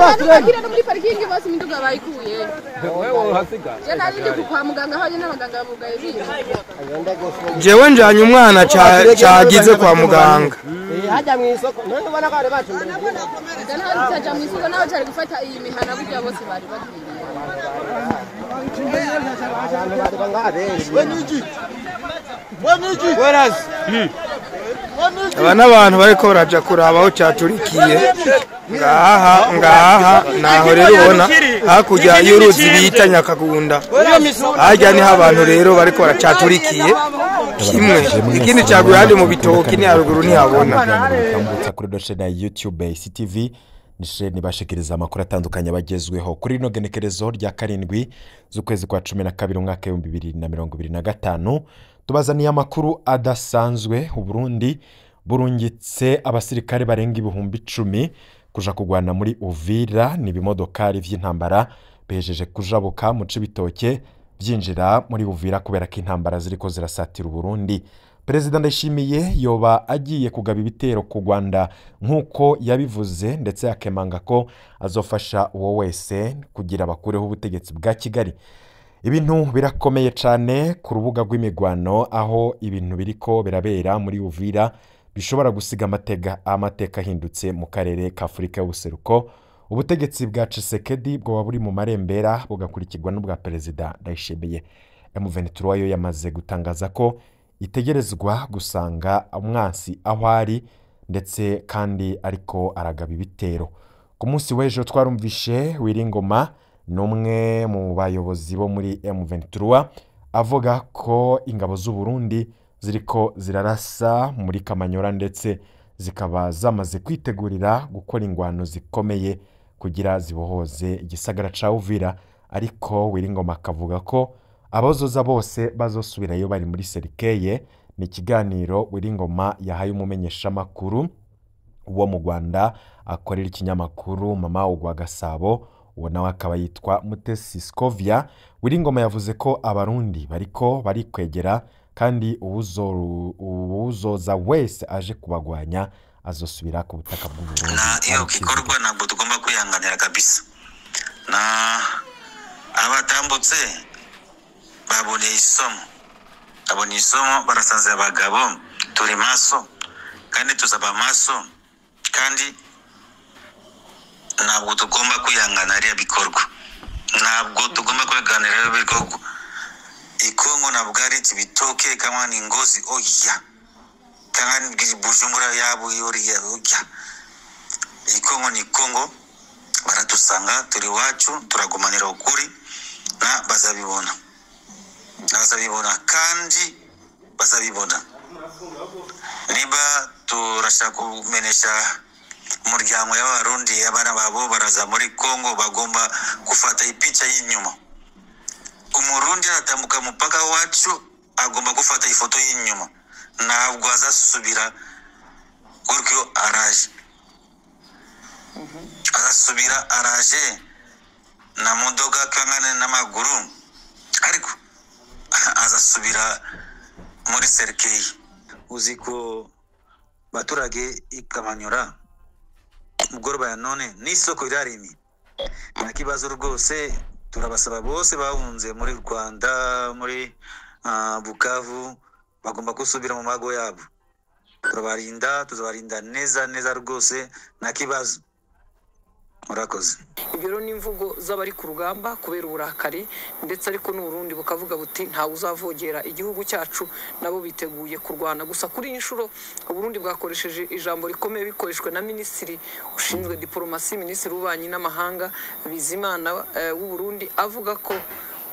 Bakira no muri parking bose imiduga bayikuye. Wewe uhasiga. Je nari ndi kwa muganga aho nyine abaganga bugaye biyo. Jewe njanye umwana cagize kwa muganga. Hajya mu isoko none ubona ko ari bacu. Naho taja mu isoko naho cari gufata iyi mihana burya bose bari bagiye. Aba n'abantu bariko baraja kuraba aho caturikiye ngaha ngaha naho rero ubona hakurya y'uruzi bita Nyakagunda harya niho abantu rero bariko baracaturikiye kimwe ikindi caguye handi mu bitoki ni haruguru ntihabona. Kuri doshene ya YouTube CTV nishe nibashikiriza amakuru atandukanye abagezweho kuri rino genekerezo rya 7 z'ukwezi kwa 12 umwaka 2025. Tubazaniye amakuru adasanzwe. Uburundi burungitse abasirikare barenga 10,000 kuja kugwana muri Uvira n'ibimodokari vy'intambara bejeje kujabuka mu Cibitoke byinjira muri Uvira kubera ko intambara ziriko zirasatira Uburundi. Perezida Ndayishimiye yoba agiye kugaba ibitero ku Rwanda nkuko yabivuze ndetse akemanga ko azofasha uwo wese kugira bakureho ubutegetsi bwa Kigali. Ibintu birakomeye cyane ku rubuga rw'imigwano aho ibintu biriko birabera muri Uvira bishobora gusiga amateka ahindutse mu karere ka Afrika y'ubuseruko. Ubutegetsi bwa Tshisekedi bwoba buri mu marembera bugakurikirwa n'ubwa Perezida Ndayishimiye. M23 yo yamaze gutangaza ko itegerezwa gusanga umwansi aho ari ndetse kandi ariko aragaba ibitero. Ku munsi w'ejo twarumvishe Wiringoma numwe mu bayobozi bo muri M23 avuga ko ingabo z'u Burundi ziriko zirarasa muri Kamanyora ndetse zikaba zamaze kwitegurira gukora ingwano zikomeye kugira zibohoze igisagara ca Uvira, ariko Wiringoma akavuga ko abazoza bose bazosubirayo bari muri serikeye. Ni ikiganiro Wiringoma yahaye umumenyesha makuru wo mu Rwanda akorera ikinyamakuru Mama Ugwa Gasabo, uwo nawe akaba yitwa Mutesi Scovia. Wiringoma yavuze ko abarundi bariko bari kwegera kandi uwuzoza wese aje kubagwanya azosubira ku butaka bw'u Burundi. Na iyo gikorwa ntabwo tugomba kwihanganira kabisa, na abatambutse babonye isomo barasanze abagabo turi maso kandi tuzaba maso kandi ntabwo tugomba kwihanganira bikorwa, ntabwo tugomba kwihanganira bikorwa. Ikongo ntabwo ari Cibitoke kama ni Ngozi oya kama ni Bujumbura yabo yoriya oya. Ikongo ni Kongo, baratusanga turi wacu, turagumanira ukuri na bazabibona kandi bazabibona. Niba turashaka kumenesha umuryango y'abarundi abana babo baraza muri Kongo bagomba gufata ipicha y'inyuma. Umurundi aratambuka mupaka wacu agomba gufata ifoto y'inyuma, ntabwo azasubira gutyo araje. Azasubira araje na modoka kangana n'amaguru, ariko azasubira muri serikeyi. Uzi ko baturage ikamanyura mugoroba ya none n'isoko irarimi nta kibazo rwose. Turabasaba bose bahunze muri Rwanda muri Bukavu bagomba gusubira mu mago yabo. Turabarinda, tuzabarinda neza neza rwose nta kibazo. Murakoze. Ibyo rero ni imvugo z'abari ku rugamba kubera uburakari, ndetse ariko n'Uburundi bukavuga buti ntawe uzavogera igihugu cyacu, nabo biteguye kurwana. Gusa kuri iyi nshuro Uburundi bwakoresheje ijambo rikomeye bikoreshwe na minisitiri ushinzwe diplomasi, minisitiri w'ububanyi n'amahanga Bizimana w'u Burundi, avuga ko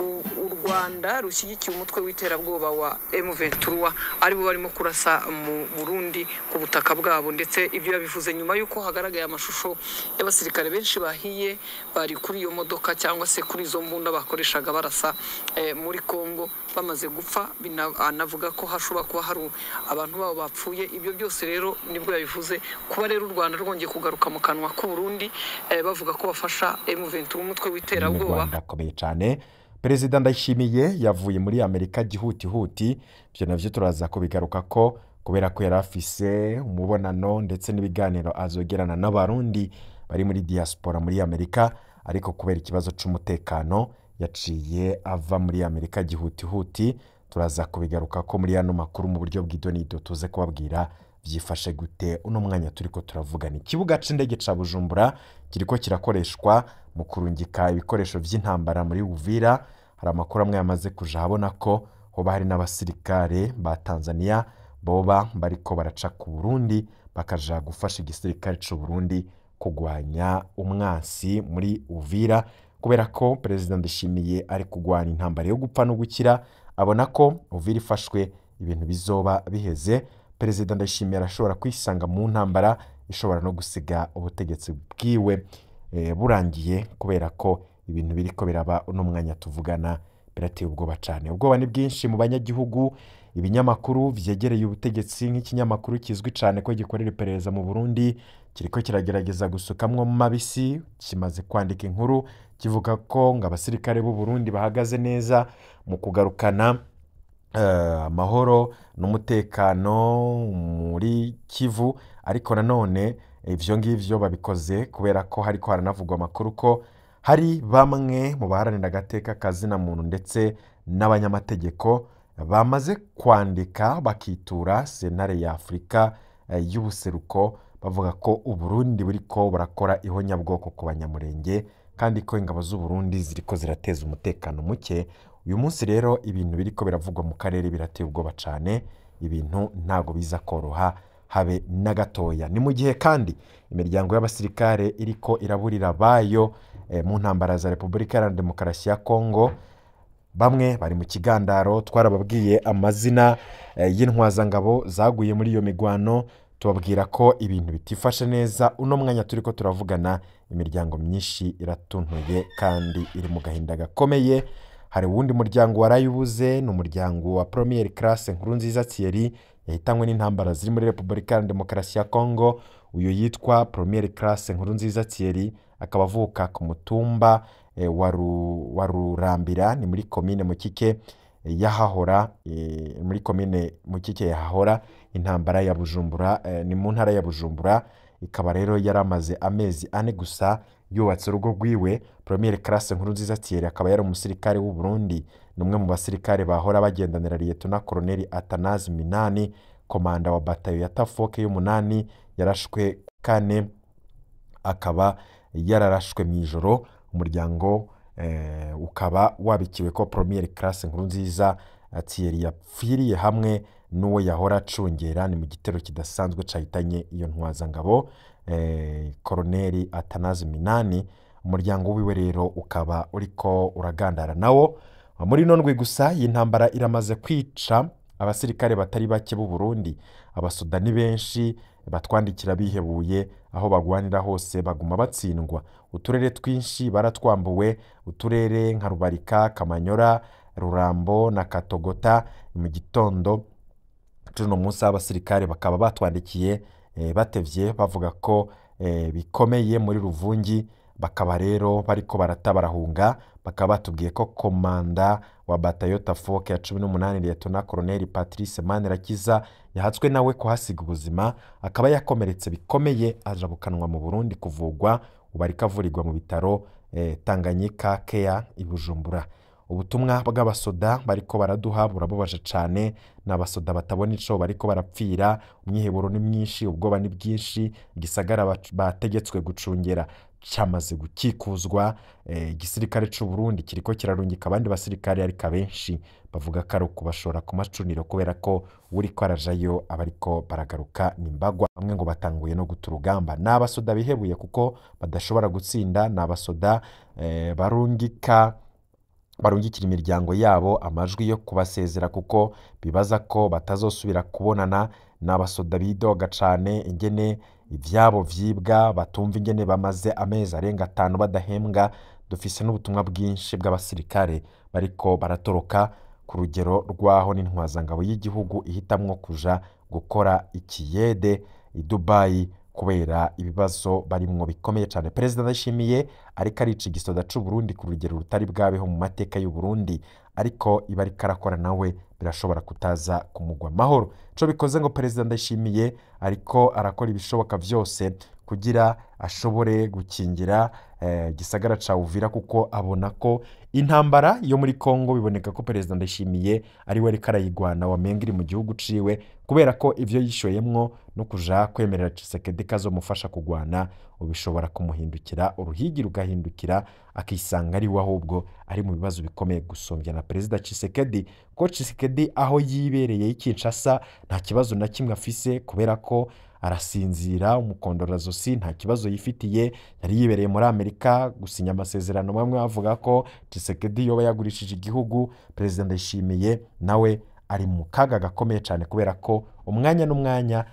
u Rwanda rushyigikiye umutwe w'iterabwoba wa M23 aribo barimo kurasa mu Burundi ku butaka bwabo. Ndetse ibyo yabivuze nyuma yuko hagaragaye amashusho y'abasirikare benshi bahiye bari kuri iyo modoka cyangwa se kuri izo mbunda bakoreshaga barasa muri Kongo bamaze gupfa. Anavuga ko hashobora kuba hari abantu babo bapfuye. Ibyo byose rero nibwo yabivuze. Kuba rero u Rwanda rwongeye kugaruka mu kanwa k'u Burundi bavuga ko bafasha M23 umutwe w'iterabwoba akomeye cyane. Perezida Ndayishimiye yavuye muri Amerika gihutihuti, byo navyo turaza kubigaruka ko kubera ko yarafise umubonano ndetse n'ibiganiro azogerana n'abarundi bari muri diaspora muri Amerika, ariko kubera ikibazo c'umutekano yaciye ava muri Amerika gihutihuti. Turaza kubigaruka ko muri ano makuru mu buryo bw'idonido tuze kubabwira byifashe gute uno mwanya turiko turavugana. Ikibuga c'indege ca Bujumbura kiriko kirakoreshwa mu kurungika ibikoresho vy'intambara muri Uvira. Hari amakuru amwe yamaze kuja habona ko hoba hari n'abasirikare ba Tanzania boba bariko baraca ku Burundi bakaja gufasha igisirikare c'u Burundi kugwanya umwansi muri Uvira, kubera ko Perezida Ndayishimiye ari kugwana intambara yo gupfa no gukira. Abona ko Uvira ifashwe ibintu bizoba biheze. Perezida Ndayishimiye arashobora kwisanga mu ntambara ishobora no gusiga ubutegetsi bwiwe burangiye, kubera ko ibintu biriko biraba uno mwanya tuvugana birateye ubwoba cyane. Ubwoba ni bwinshi mu banyagihugu. Ibinyamakuru vyegereye ubutegetsi nk'ikinyamakuru kizwi cyane ko gikorera iperereza mu Burundi kiriko kiragerageza gusukamwo mabisi, kimaze kwandika inkuru kivuga ko ngo abasirikare b'u Burundi bahagaze neza mu kugarukana amahoro n'umutekano muri Kivu, ariko nanone ivyo ngivyo babikoze kubera ko hariko haranavugwa amakuru ko hari bamwe mu baharanira agateka kazina muntu ndetse n'abanyamategeko bamaze kwandika bakitura sentare ya Afrika y'ubuseruko bavuga ko Uburundi buriko burakora ihonyabwoko ku Banyamurenge, kandi ko ingabo z'u Burundi ziriko zirateza umutekano muke. Uyu munsi rero ibintu biriko biravugwa mu karere birateye ubwoba cane, ibintu ntago biza koroha habe na gatoya. Ni mu gihe kandi imiryango y'abasirikare iriko iraburira bayo mu ntambara za Repubulika Iharanira Demokarasi ya Kongo. Bamwe bari mu kigandaro, twarababwiye amazina y'intwazangabo zaguye muri iyo migwano, tubabwira ko ibintu bitifashe neza. Uno mwanya turiko turavugana imiryango myinshi iratuntuye kandi iri mu gahinda gakomeye. Hari uwundi muryango warayubuze, ni umuryango wa Première Classe Nkurunziza Thierry yahitanywe n'intambara ziri muri Repubulika Iharanira Demokarasi ya Kongo. Uyu yitwa Première Classe Nkurunziza Thierry akaba avuka ku mutumba wa Rurambira, ni muri komine Mukike yahahora, muri komine Mukike yahahora intambara ya Bujumbura, ni mu ntara ya Bujumbura. Ikaba rero yaramaze amezi 4 gusa yubatse urugo rwiwe. Première Classe Nkurunziza Thierry akaba yari umusirikare w'u Burundi, numwe mu basirikare bahora bagendanira Lieutenant Colonel Athanase Minani, komanda wa batayo ya Tafoke y'umunani, yarashwe kane, akaba yararashwe mu ijoro. Umuryango ukaba wabikiwe ko Première Classe Nkurunziza Thierry yapfiriye hamwe n'uwo yahora acungera, ni mu gitero kidasanzwe cahitanye iyo ntwazangabo Colonel Athanase Minani. Umuryango wiwe rero ukaba uriko uragandara nawo. Muri ino ndwi gusa iyi ntambara iramaze kwica abasirikare batari bake b'u Burundi. Abasoda ni benshi batwandikira bihebuye, aho bagwanira hose baguma batsindwa. Uturere twinshi baratwambuwe, uturere nka Rubarika, Kamanyora, Rurambo na Katogota. Mu gitondo tuno munsi abasirikare bakaba batwandikiye batevye bavuga ko bikomeye muri Ruvungi, bakaba rero bariko baratabarahunga. Bakaba batubwiye ko komanda wa batayo Tafoke ya 18 Lieutenant Colonel Patrice Manirakiza yahatswe nawe kuhasiga ubuzima, akaba yakomeretse bikomeye ajabukanwa mu Burundi kuvugwa, ubu ariko avurirwa mu bitaro Tanganyika Care i Bujumbura. Ubutumwa bw'abasoda bariko baraduha burababaje cane, n'abasoda batabona ico bariko barapfira. Umwiheburo ni mwinshi, ubwoba ni bwinshi. Igisagara bategetswe gucungera cyamaze gukikuzwa. Igisirikare c'u Burundi kiriko kirarungika abandi basirikare, ariko abenshi bavuga ko ari ukubashora ku macuniro kubera ko uriko arajayo abariko baragaruka nimbagwa. Bamwe ngo batanguye no guta urugamba. N'abasoda bihebuye kuko badashobora gutsinda, n'abasoda barungikira imiryango yabo amajwi yo kubasezera kuko bibaza ko batazosubira kubonana. N'abasoda bidoga cane ingene ivyabo vyibwa, batumva ingene bamaze amezi arenga 5 badahembwa. Dufise n'ubutumwa bwinshi bw'abasirikare bariko baratoroka ku rugero rwaho n'intwazangabo y'igihugu ihitamwo kuja gukora ikiyede i Dubai kubera ibibazo barimwo bikomeye cane. Perezida Ndayishimiye ariko arica igisoda c'u Burundi ku rugero rutari bwabeho mu mateka y'u Burundi, ariko iba ariko arakora nawe birashobora kutaza kumugwa amahoro. Ico bikoze ngo Perezida Ndayishimiye ariko arakora ibishoboka vyose kugira ashobore gukingira gisagara ca Uvira, kuko abona ko intambara yo muri Kongo biboneka ko Perezida Ndayishimiye ari we ariko arayigwana wamenga iri mu gihugu ciwe, kubera ko ivyo yishoyemwo no kuja kwemerera Tshisekedi kazomufasha kugwana ubishobora kumuhindukira uruhigi rugahindukira akisanga ari we ahubwo ari mu bibazo bikomeye gusombya na Perezida Tshisekedi. Ko Tshisekedi aho yibereye i Kinshasa nta kibazo na kimwe afise, kubera ko arasinzira umukondorazosi nta kibazo yifitiye. Yari yibereye muri Amerika gusinya amasezerano, bamwe bavuga ko Tshisekedi yoba yagurishije igihugu. Perezida Ndayishimiye nawe ari mu kaga gakomeye cyane, kubera ko umwanya n'umwanya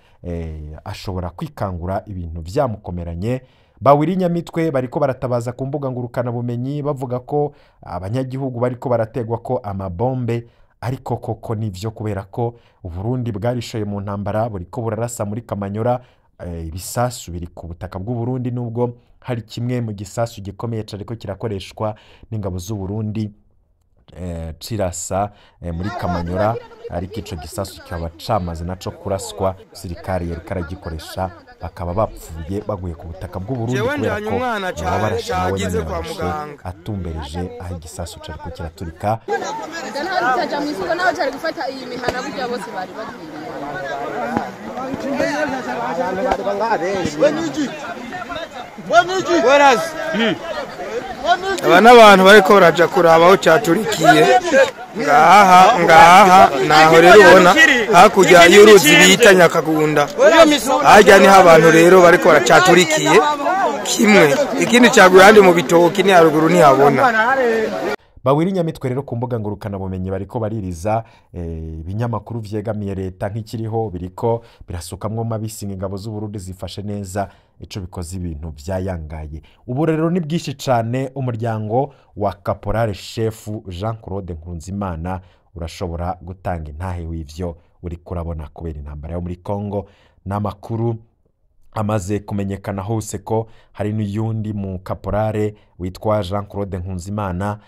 ashobora kwikangura ibintu byamukomeranye. Bawiri Nyamitwe bariko baratabaza ku mbuga ngurukana bumenyi bavuga ko abanyagihugu bariko barategwa ko amabombe, ariko koko nivyo, kubera ko Uburundi bwarishoye mu ntambara buriko burarasa muri Kamanyora. Ibisasu biri ku butaka bw'u Burundi, nubwo hari kimwe mu gisasu gikomeye ariko kirakoreshwa n'ingabo z'u Burundi cirasa muri Kamanyora, ariko ico gisasu kikaba camaze naco kuraswa, sirikare yariko aragikoresha bakaba bapfuye baguye ku butaka bw'u Burundi, Jewe kubera njanye ko umwana baba barashe nawe cagize nyene kwa barashe muganga. atumbereje aho igisasu cariko kiraturika. Ega nta rutaja mu isoko naho cyari gufata iyi mihana burya bose bari bagiye. Abantu bari ngaha benshi. Aba n'abantu bariko baraja kuraba aho caturikiye. Ngaha ngaha naho rero ubona hakurya y'uruzi bita Nyakagunda, harya niho abantu rero bariko baracaturikiye kimwe, ikindi caguye ahandi mu bitoki ni haruguru ntihabona. Bawiri Nyamitwe rero ku mbuga ngurukana bumenyi bariko baririza ibinyamakuru vyegamiye leta nk'ikiriho biriko birasukamwo mabisi ingabo z'u Burundi zifashe neza, ico bikoze ibintu vyayangaye. Ubu rero ni bwinshi cane. Umuryango wa Caporal Chef Jean Claude Nkunzimana urashobora gutanga intahe w'ivyo uriko urabona kubera intambara yo muri Kongo. N'amakuru amaze kumenyekana hose ko hari n'uyundi mu kaporale witwa Jean Claude Nkunzimana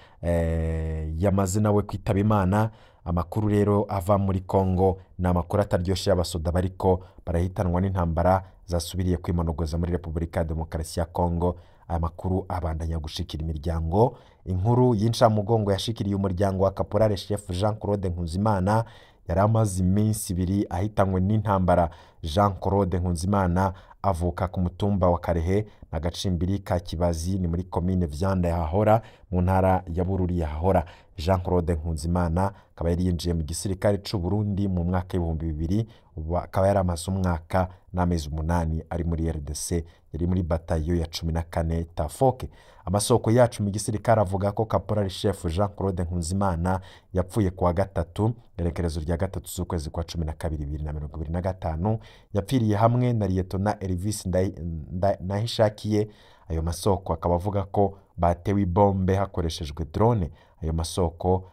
yamaze nawe kwitaba Imana. Amakuru rero ava muri Kongo ni amakuru ataryoshe y'abasoda bariko barahitanwa n'intambara zasubiriye kwimonogoza muri Repubulika ya Demokarasi ya Kongo. Aya makuru abandanya gushikira imiryango. Inkuru y'incamugongo yashikiriye umuryango wa Caporal Chef Jean Claude Nkunzimana yari amaze iminsi ibiri ahitanywe n'intambara. Jean Claude Nkunzimana avuka ku mutumba wa Karehe na Gacimbiri ka Kibazi, ni muri komine Vyanda yahahora mu ntara ya Bururi yahahora. Jean Claude Nkunzimana akaba yari yinjiye mu gisirikare c'u Burundi mu mwaka 2000, ubu akaba yari amaze umwaka n'amezi 8 ari muri RDC, yari muri batayo ya 14 Tafoke. Amasoko yacu mu gisirikare avuga ko Caporal Chef Jean Claude Nkunzimana yapfuye kuwa gatatu, igerekerezo rya 3 z'ukwezi kwa 12 2025, yapfiriye hamwe na Liyetona Elvis Nahishakiye. Ayo masoko akaba avuga ko batewe ibombe hakoreshejwe drone. Ayo masoko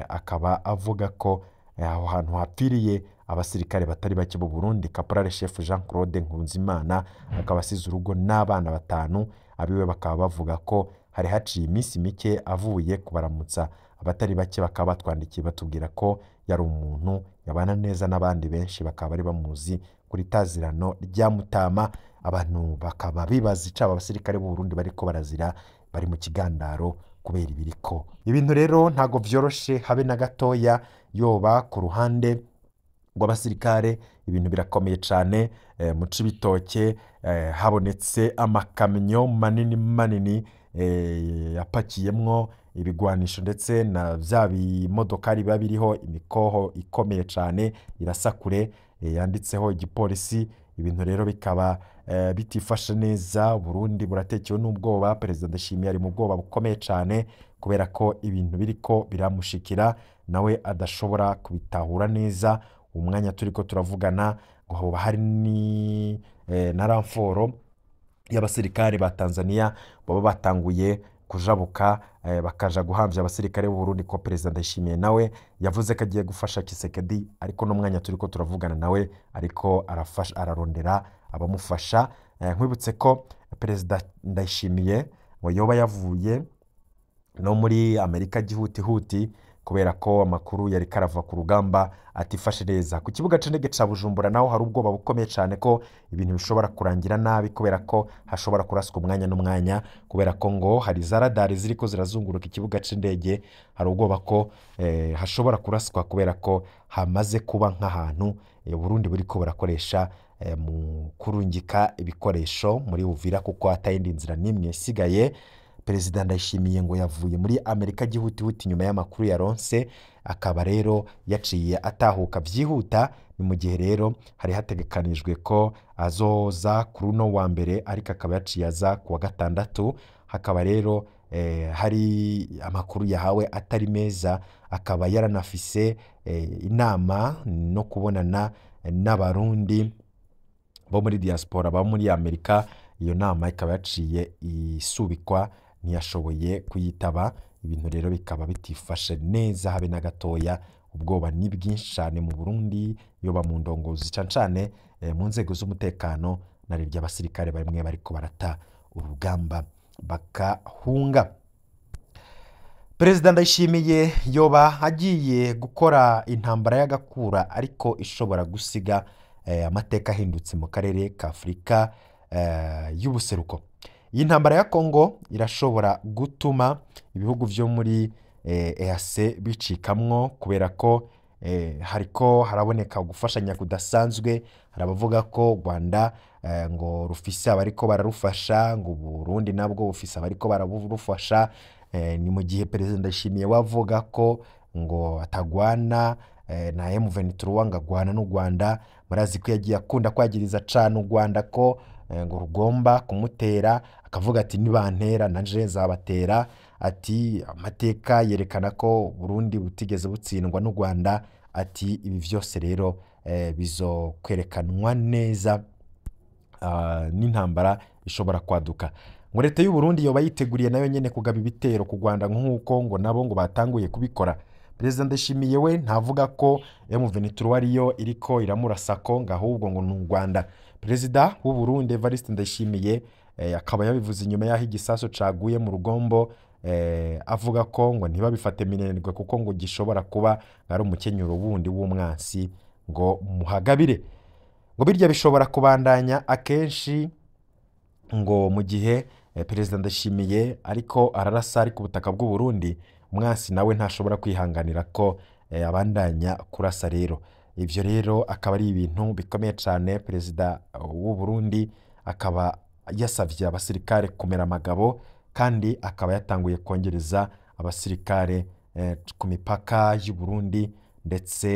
akaba avuga ko aho hantu hapfiriye abasirikare batari bake b'u Burundi. Caporal Chef Jean Claude Nkunzimana akaba asize urugo n'abana 5, abiwe bakaba bavuga ko hari haciye iminsi mike avuye kubaramutsa. Abatari bake bakaba batwandikiye batubwira ko yari umuntu yabana neza n'abandi benshi, bakaba bari bamuzi kuri tazirano rya Mutama. Abantu bakaba bibaza ico aba basirikare b'u Burundi bariko barazira bari mu kigandaro kubera ibiriko. Ibintu rero ntago vyoroshe habe na gatoya, yoba ku ruhande rw'abasirikare ibintu birakomeye cane. Mu Cibitoke habonetse amakamyo manini manini yapakiyemwo ibigwanisho ndetse na vya bimodokari biba biriho imikoho ikomeye cane irasakure, yanditseho igipolisi. Ibintu rero bikaba bitifashe neza. Burundi buratekewe n'ubwoba. Perezida Ndayishimiye ari mu bwoba bukomeye cane kubera ko ibintu biriko biramushikira nawe adashobora kubitahura neza. Umwanya turiko turavugana ngo hoba hari ni na ramforo y'abasirikare ba Tanzania baba batanguye kujabuka bakaja guhamvya abasirikare b'u Burundi, ko Perezida Ndayishimiye nawe yavuze ko agiye gufasha Tshisekedi, ariko n'umwanya turiko turavugana nawe ariko arafasha, ararondera abamufasha. Nkwibutse ko Perezida Ndayishimiye ngo yoba yavuye no muri Amerika gihutihuti kubera ko amakuru yari karava ku rugamba atifashe neza. Ku kibuga c'indege ca Bujumbura naho hari ubwoba bukomeye cyane ko ibintu bishobora kurangira nabi, kubera ko hashobora kuraswa umwanya n'umwanya, kubera ko ngo hari za radari ziriko zirazunguruka ikibuga c'indege. Hari ubwoba ko hashobora kuraswa kubera ko hamaze kuba nk'ahantu Burundi buriko burakoresha mu kurungika ibikoresho muri Uvira, kuko atayindi nzira n'imwe isigaye. Perezida Ndayishimiye ngo yavuye muri Amerika gihutihuti nyuma y'amakuru yaronse, akaba rero yaciye atahuka byihuta. Ni mu gihe rero hari hategekanijwe ko azoza kuri uno wa mbere, ariko akaba yaciye aza ku wa gatandatu. Hakaba rero hari amakuru yahawe atari meza, akaba yaranafise inama no kubonana n'abarundi bo muri diaspora ba muri Amerika. Iyo nama ikaba yaciye isubikwa, ntiyashoboye kuyitaba. Ibintu rero bikaba bitifashe neza habe na gatoya. Ubwoba ni bwinshi cyane mu Burundi, yoba mu ndongozi cyane cyane mu nzego z'umutekano, na rirya abasirikare bamwe bariko barata urugamba bakahunga. Perezida Ndayishimiye yoba agiye gukora intambara y'agakura, ariko ishobora gusiga amateka ahindutse mu karere ka Afurika y'ubuseruko. Iyi ntambara ya Kongo irashobora gutuma ibihugu vyo muri EAC bicikamwo, kubera ko hariko haraboneka gufashanya kudasanzwe. Hari abavuga ko Rwanda ngo rufise abariko bararufasha, ngo Burundi nabwo bufise abariko bararufasha. Ni mu gihe Perezida Ndayishimiye wavuga ko ngo atagwana na M23, ngo agwana n'u Rwanda. Murazi ko yagiye akunda kwagiriza cane u Rwanda ko ngo rugomba kumutera, akavuga ati nibantera nanje nzabatera. Ati amateka yerekana ko Burundi butigeze butsindwa n'u Rwanda. Ati ibi vyose rero bizokwerekanwa neza n'intambara ishobora kwaduka. Ngo leta y'u Burundi yoba yiteguriye nayo nyene kugaba ibitero ku Rwanda, nk'uko ngo nabo ngo batanguye kubikora. Perezida Ndayishimiye we ntavuga ko M23 ariyo iriko iramurasako, ngo ahubwo ngo ni u Rwanda. Perezida w'u Burundi Evariste Ndayishimiye akaba yabivuze inyuma y'aho igisasu caguye mu rugombo, avuga ko ngo ntibabifate minenirwe, kuko ngo gishobora kuba ari umukenyuro wundi w'umwansi, ngo muhagabire. Ngo birya bishobora kubandanya akenshi ngo mu gihe Perezida Ndayishimiye ariko ararasa ari ku butaka bw'u Burundi, umwansi nawe ntashobora kwihanganira ko abandanya kurasa. Rero ivyo rero akaba ari ibintu bikomeye cyane. Perezida w'u Burundi akaba yasavye abasirikare kumera amagabo, kandi akaba yatanguye kongereza abasirikare ku mipaka y'u Burundi ndetse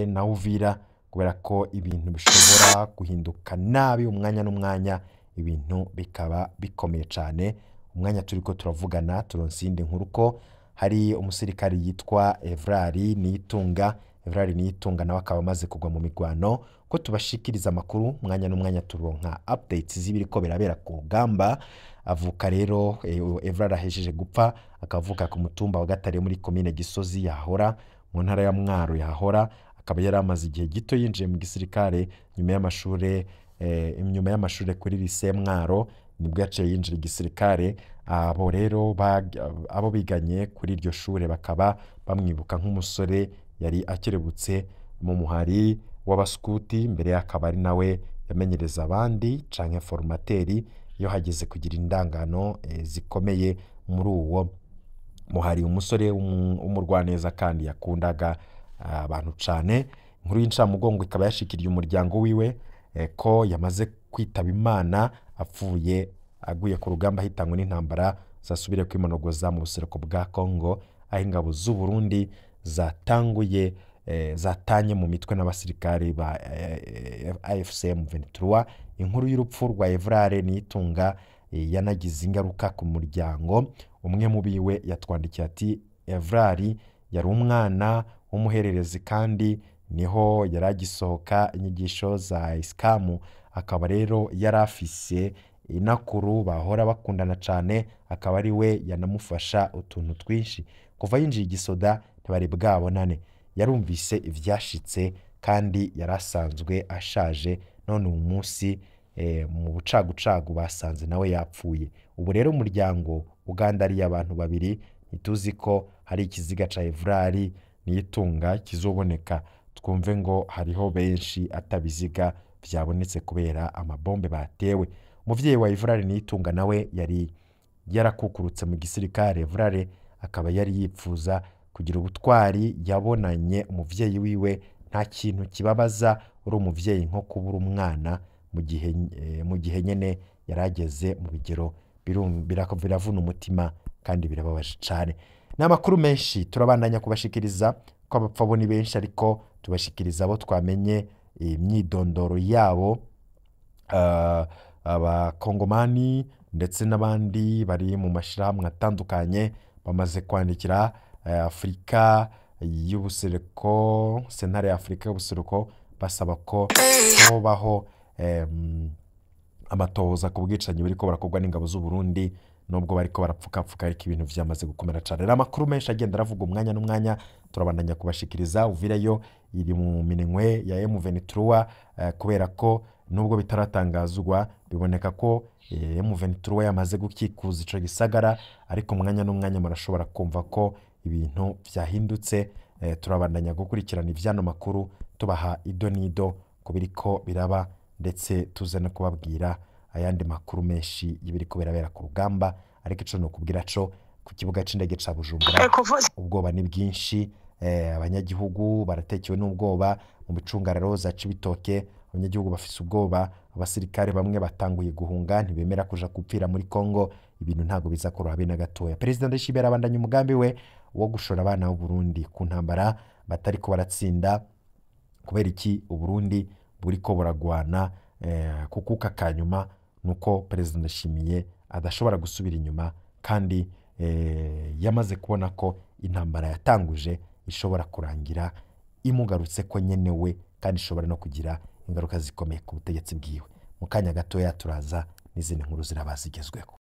na Uvira, kubera ko ibintu bishobora guhinduka nabi umwanya n'umwanya, ibintu bikaba bikomeye cyane. Umwanya turiko turavugana turonse iyindi nkuru ko hari umusirikari yitwa Evrari Niyitunga. Evrari Niyitunga nawe akaba amaze kugwa mu migwano. Ko tubashikiriza amakuru umwanya n'umwanya, turonka updates z'ibiriko birabera ku rugamba. Avuka rero Evrari ahejeje gupfa, akavuka ku mutumba wa Gatare muri komine Gisozi yahora mu ntara ya Mwaro yahora. Akaba yari amaze igihe gito yinjiye mu gisirikare nyuma y'amashure nyuma y'amashure kuri lycée Mwaro, nibwo yaciye yinjira igisirikare. Abo rero abo biganye kuri iryo shure bakaba bamwibuka nk'umusore yari akerebutse mu muhari w'abaskuti, mbere akaba ari nawe yamenyereza abandi canke formateri iyo hageze kugira indangano zikomeye muri uwo muhari. Umusore w'umurwaneza kandi yakundaga abantu cane. Inkuru y'incamugongo ikaba yashikiriye umuryango wiwe ko yamaze kwitaba Imana, apfuye aguye ku rugamba ahitanywe n'intambara zasubire kwimonogoza mu buseruko bwa Kongo, aho ingabo z'u Burundi zatanguye zatanye mu mitwe n'abasirikare ba AFC M23. Inkuru y'urupfu rwa Evrare Niyitunga yanagize ingaruka ku muryango. Umwe mu biwe yatwandikiye ati Evrari yari umwana w'umuhererezi kandi niho yari agisohoka inyigisho za isikamu, akaba rero yari afise inakuru bahora bakundana cyane, akaba ari we yanamufasha utuntu twinshi. Kuva yinjiye igisoda ntibari bwabonane, yarumvise ivyashitse kandi yarasanzwe ashaje, none uyu munsi mu bucagucagu basanze nawe yapfuye. Ubu rero umuryango ugandariye abantu babiri Ntituzi ko hari ikiziga ca Evrari Niyitunga kizoboneka, twumve ngo hariho benshi atabiziga vyabonetse kubera amabombe batewe. Umuvyeyi wa Evrari Niyitunga nawe yari yarakukurutse mu gisirikare. Evrari akaba yari yipfuza kugira ubutwari yabonanye umuvyeyi wiwe. Nta kintu kibabaza uri umuvyeyi nko kubura umwana mu gihe nyene yarageze mu bigero, biravuna umutima kandi birababaje cane. Ni amakuru menshi turabandanya kubashikiriza ko abapfa bo ni benshi, ariko tubashikiriza abo twamenye imyidondoro yabo, abakongomani ndetse n'abandi bari mu mashirahamwe atandukanye bamaze kwandikira Afurika y'ubuseruko, sentare ya Afurika y'ubuseruko, basaba ko hobaho amatohoza ku bwicanyi buriko burakorwa n'ingabo z'u Burundi, nubwo bariko barapfukapfuka, ariko ibintu vyamaze gukomera cane. Rero amakuru menshi agenda aravuga umwanya n'umwanya, turabandanya kubashikiriza. Uvira yo iri mu minwe ya M23, kubera ko nubwo bitaratangazwa biboneka ko M23 yamaze gukikuza ico gisagara, ariko umwanya n'umwanya murashobora kumva ko ibintu vyahindutse. Turabandanya gukurikirana ivyano makuru, tubaha ido n'ido ku biriko biraba, ndetse tuze no kubabwira ayandi makuru menshi y'ibiriko birabera ku rugamba. Ariko ico nokubwira co ku kibuga c'indege ca Bujumbura ubwoba ni bwinshi, abanyagihugu baratekewe n'ubwoba mu bicungararo za Cibitoke, abanyagihugu bafise ubwoba, abasirikare bamwe batanguye guhunga ntibemera kuja gupfira muri Kongo. Ibintu ntago biza koroha be na gatoya. Perezida Ndayishimiye arabandanya umugambi we wo gushora abana b'u Burundi ku ntambara batariko baratsinda. Kubera iki Uburundi buriko buragwana kukuka kanyuma nuko Perezida Ndayishimiye adashobora gusubira inyuma, kandi yamaze kubona ko intambara yatanguje ishobora kurangira imugarutse ko nyene we, kandi ishobora no kugira ingaruka zikomeye ku butegetsi bwiwe. Mu kanya gatoya turaza n'izindi nkuru ziraba zigezweho.